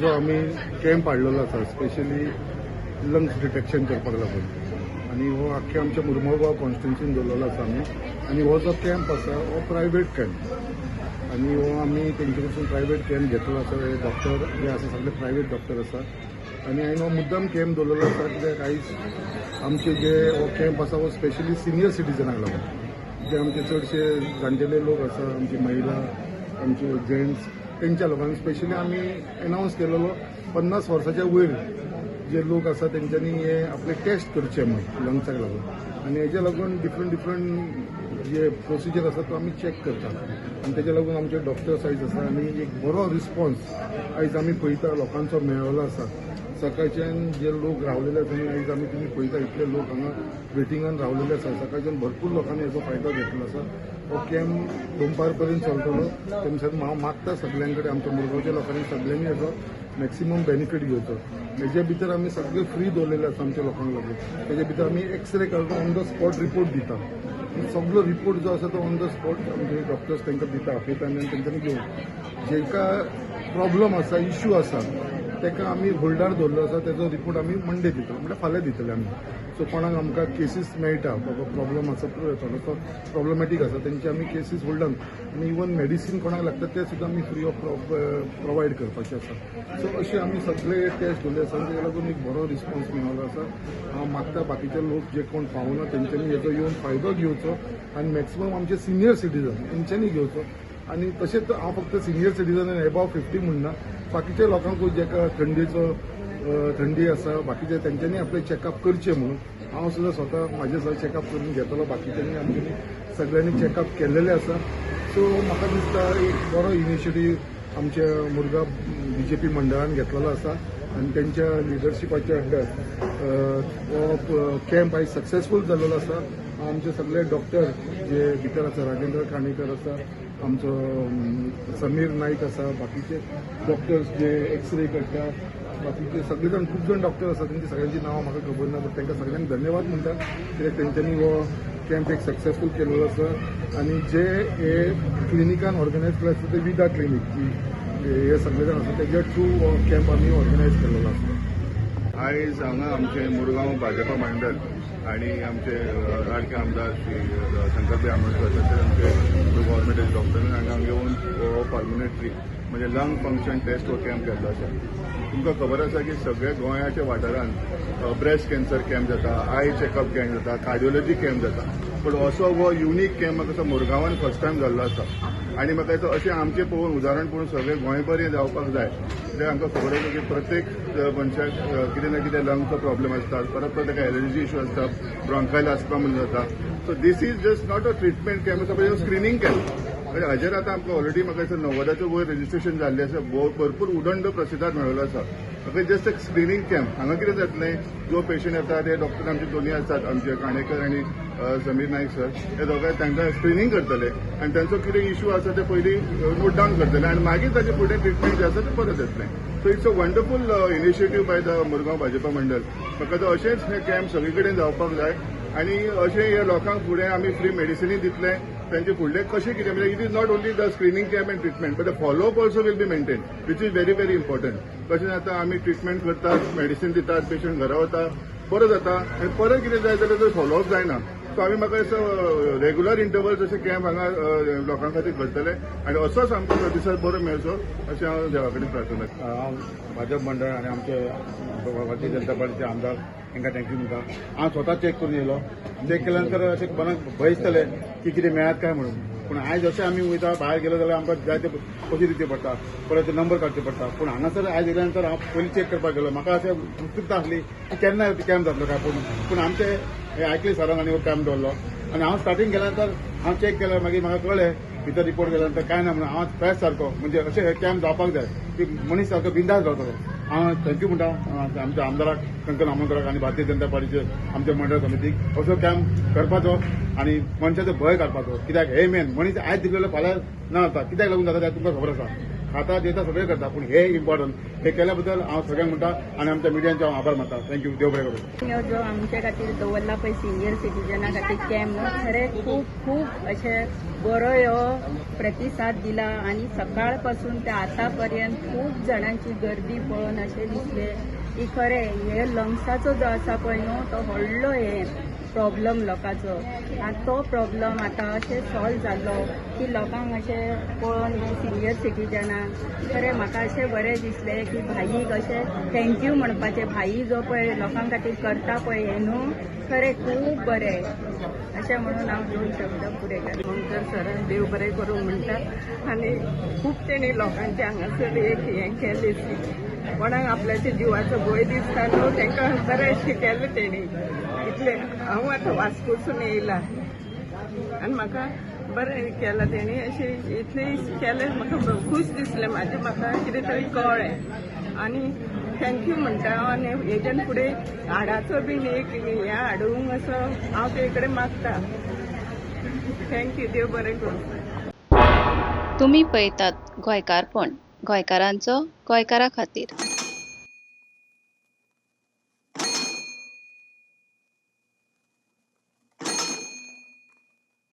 जो आमी कॅम्प हाडलेलो आसा, स्पेशली लंग्स डिटेक्शन करपाक लागून, आनी हो आख्खे आमच्या मुरमुगांव कॉन्स्टिट्युन्सीन दवरलेलो आसा आमी. आनी हो जो कॅम्प आसा हो प्रायवेट कॅम्प, आनी हो आमी तेंचे कडसून प्रायवेट कॅम्प घेतलेलो आसा. हे डॉक्टर जे आसा सगळे प्रायवेट डॉक्टर आसा, आनी हांवें हो मुद्दम कॅम्प दवरलेलो आसा कित्याक आयज आमचे जे हो कॅम्प आसा हो स्पेशली सिनियर सिटीजनाक लागून, जे आमचे चडशे जाणटेले लोक आसा, आमची महिला, आमचे जेंट्स, तेंच्या लोकांक स्पेशली आमी एनावन्स केलेलो 50 वर्साच्या वयर जे लोक आसा तेंच्यांनी हे आपले टेस्ट करचे म्हूण लंग्साक लागून. आनी हेज्या लागून डिफरंट डिफरंट जे प्रोसिजर आसा तो आमी चॅक करता, आनी तेज्या लागून आमचे डॉक्टर्स आयज आसा. आनी एक बरो रिस्पॉन्स आयज आमी पळयता लोकांचो मेळ्ळो आसा. सकाळच्यान जे लोक रावलेले आसा आनी आयज आमी तुमी पळयता इतले लोक हांगा वेटिंगान रावलेले आसा. सकाळच्यान भरपूर लोकांनी हेजो फायदो घेतलो आसा. हो कॅम्प दनपार पर्यंत चलतलो. ते म्हणसर हांव मागता सगळ्यां कडेन, आमच्या मुरगांवच्या लोकांनी सगळ्यांनी हेजो मॅक्सिमम बेनिफीट घेवचो. हेजे भितर आमी सगळे फ्री दवरलेले आसा आमच्या लोकांक लागून. तेजे भितर आमी एक्सरे काडून ऑन the spot report दिता. सगळो रिपोर्ट जो आसा तो ऑन the spot आमचे डॉक्टर्स तांकां दिता, आपयता आनी तेंच्यांनी घेवन जेका प्रॉब्लम आसा, इश्यू आसा, ताका आमी होल्डार दवरलो आसा. तेजो रिपोर्ट आमी मंडे दितले, म्हणल्यार फाल्यां दितले आमी. सो कोणाक आमकां केसीस मेळटा बाबा प्रॉब्लम आसा, थोडोसो प्रॉब्लमॅटीक आसा, तेंचे आमी केसीस होल्डान, आनी इवन मेडिसीन कोणाक लागता ते सुद्दां आमी फ्री ऑफ प्रोवायड करपाचे आसा. सो अशे आमी सगळे टेस्ट दवरले आसा आनी तेका लागून एक बरो रिस्पॉन्स मेळ्ळो आसा. हांव मागता बाकीचे लोक जे कोण पावना तेंच्यांनी हेजो येवन फायदो घेवचो, आनी मॅक्सिमम आमचे सिनियर सिटीजन तेंच्यांनी घेवचो. आनी तशेंच हांव फक्त सिनियर सिटीजन आनी एबाव 50 म्हणना, बाकीच्या लोकांकूय जेका थंडेचो थंडी आसा बाकीचे तेंच्यांनी आपले चॅकअप करचे म्हणून हांव सुद्दां स्वता म्हाजे सुद्दां चॅकअप करून घेतलो. बाकीच्यांनी आमच्यांनी सगळ्यांनी चॅकअप केल्लेले आसा. सो म्हाका दिसता एक बरो इनिशिएटीव आमच्या मुरगांव बीजेपी मंडळान घेतलेलो आसा, आनी तेंच्या लिडरशिपाच्या अंडर हो कॅम्प आयज सक्सेसफूल जाल्लो आसा. आमचे सगळे डॉक्टर जे भितर आसा, राजेंद्र काणेकर आसा, आमचो समीर नाईक आसा, बाकीचे डॉक्टर्स जे एक्सरे करता, बाकीचे सगळे जाण खूब जाण डॉक्टर आसा, तेंची सगळ्यांची नांवां म्हाका खबर ना, बट तांकां सगळ्यांक धन्यवाद म्हणटा कित्याक तेंच्यांनी हो कॅम्प एक सक्सेसफूल केलेलो आसा. आनी जे हे क्लिनिकान ऑर्गनायज केले आसा ते विदा क्लिनीक जी हे सगळे जाण आसा तेज्या थ्रू हो कॅम्प आमी ऑर्गनायज केलेलो आसा. आयज हांगा आमचे मुरगांव भाजपा मंडळ आणि आमचे लाडके आमदार श्री शंकरभाई आमोणकर, तशेंच आमचे गव्हर्मेंट डॉक्टरांनी हांगा येवन हो पल्मोनेटरी म्हणजे लंग फंक्शन टेस्ट हो कॅम्प केल्लो आसा. तुमकां खबर आसा की सगळ्या गोंयाच्या वाठारांत ब्रेस्ट कॅन्सर कॅम्प जाता, I checkup camp जाता, कार्डिओलॉजी कॅम्प जाता, पूण असो हो युनीक कॅम्प म्हाका मुरगांवान फर्स्ट टायम जाल्लो आसा. आनी म्हाका दिसता अशें आमचें पळोवन उदाहरण पळोवन सगळे गोंयभर हें जावपाक जाय, कित्याक आमकां खबर आसा की प्रत्येक मनशाक कितें ना कितें लंगचो प्रॉब्लम आसता, परत परत ताका एलर्जी इश्यू आसता, ब्रोंकायल आसपा म्हणून जाता. So this is just not a treatment camp आसा, स्क्रिनींग कॅम्प. म्हणजे हाजेर आतां आमकां ऑलरेडी म्हाका दिसता 90च्या वयर रजिस्ट्रेशन जाल्लें आसा, भरपूर उदंड प्रतिसाद मेळिल्लो आसा. म्हाका जस्ट एक स्क्रिनींग कॅम्प. हांगा कितें जातलें, जो पेशंट येता ते डॉक्टर आमचे दोनूय आसात, आमचे काणेकर आनी समीर नायक सर, हे दोगांय तांकां स्क्रिनींग करतले आनी तांचो कितें इश्यू आसा ते पयलीं नोट डावन करतले आनी मागीर ताचे फुडें ट्रिटमेंट जें आसा तें परत येतलें. So it's a wonderful initiative by the Murgaon Bhajpa मंडळ. म्हाका तर अशेंच हे कॅम्प सगळे कडेन जावपाक जाय आनी अशें हे लोकांक फुडें आमी फ्री मेडिसिनी दितले, तांचे फुडले कशें कितें, म्हणजे it is not only the screening camp and treatment but the follow-up also will be maintain, which is very very important. कशें जाता, आमी ट्रिटमेंट करतात, मेडिसीन दितात, पेशंट घरा वता, बरो जाता आनी परत कितें जाय जाल्यार फॉलोअप जायना. सो आमी म्हाका दिसता रेगुलर इंटरवल्स अशे कॅम्प हांगा लोकां खातीर करतले आनी असोच आमकां प्रतिसाद बरो मेळचो अशें हांव देवा कडेन प्रार्थना करता. हांव भाजप मंडळ आनी आमचे भारतीय जनता पार्टीचे आमदार हांकां thank you म्हणटा. हांव स्वता चॅक करून येयलो. चॅक केल्या नंतर अशें मनाक भंय दिसतलें की कितें मेळत काय म्हणून, पूण आयज अशें आमी वयता, भायर गेलो जाल्यार आमकां जायते पयशे दिवचे पडटा, परत नंबर काडचे पडटा. पूण हांगासर आयज येयल्या नंतर हांव पयलीं चॅक करपाक गेलो. म्हाका अशें उत्सुकता आसली की केन्ना कॅम्प जातलो काय, पूण पूण आमचे हे आयकले सरान आनी हो कॅम्प दवरलो आनी हांव स्टार्टींग गेल्या नंतर हांव चॅक केलें, मागीर म्हाका कळ्ळें भितर रिपोर्ट केल्या नंतर कांय ना म्हणून हांव फ्रेश सारको. म्हणजे अशें हे कॅम्प जावपाक जाय की मनीस सारको बिंदास रावतलो. हांव thank you म्हणटा आमच्या आमदाराक शंकर आमोणकराक आनी भारतीय जनता पार्टीचे आमच्या मंडळ समितीक. असो कॅम्प करपाचो आनी मनशाचो भंय काडपाचो, कित्याक हे मेन मनीस आयज दिल्लेलो फाल्यां ना जाता. कित्याक लागून जाता तें तुमकां खबर आसा. खाता जेता सगळें करता, पूण हे इम्पॉर्टंट हे केल्या बद्दल हांव सगळ्यांक म्हणटा आनी आमच्या मिडियांचे हांव आभार मानता. Thank you, देव बरें करूं. ह्यो जो आमचे खातीर दवरला पळय सिनियर सिटीजना खातीर कॅम्प, खरें खूब खूब अशें बरो ह्यो प्रतिसाद दिला आनी सकाळ पासून ते आतां पर्यंत खूब जाणांची गर्दी पळोवन अशें दिसलें की खरें हे लंग्साचो जो आसा पळय न्हू, तो व्हडलो हे प्रॉब्लम लोकांचो आनी तो प्रॉब्लम आतां अशें सॉल्व जाल्लो की लोकांक अशें पळोवन सिनियर सिटीजनाक खरें म्हाका अशें बरें दिसलें की भाईक अशें thank you म्हणपाचें. भाई जो पळय लोकां खातीर करता पळय हें न्हू, खरें खूब बरें. अशें म्हणून हांव दोन शब्द पुरे करता. आमोणकर सरान देव बरें करूं म्हणटा आनी खूब तेणी लोकांचे हांगासर एक हें केलें, कोणाक आपल्याच्या जिवाचो भंय दिसता न्हू, तांकां बरें शिकयलें तेणी इतलें. हांव आतां वास्कोसून येयला आनी म्हाका बरें केलां तेणी, अशें इतलें केलें, म्हाका खूश दिसलें म्हाजें, म्हाका कितें तरी कळ्ळें आनी thank you म्हणटा हांव. आनी हेज्यान फुडें हाडाचो बीन एक हें हाडूंक असो हांव ते कडेन मागता. Thank you, देव बरें करूं. तुमी पळयतात गोंयकारपण, गोंयकारांचो गोंयकारा खातीर.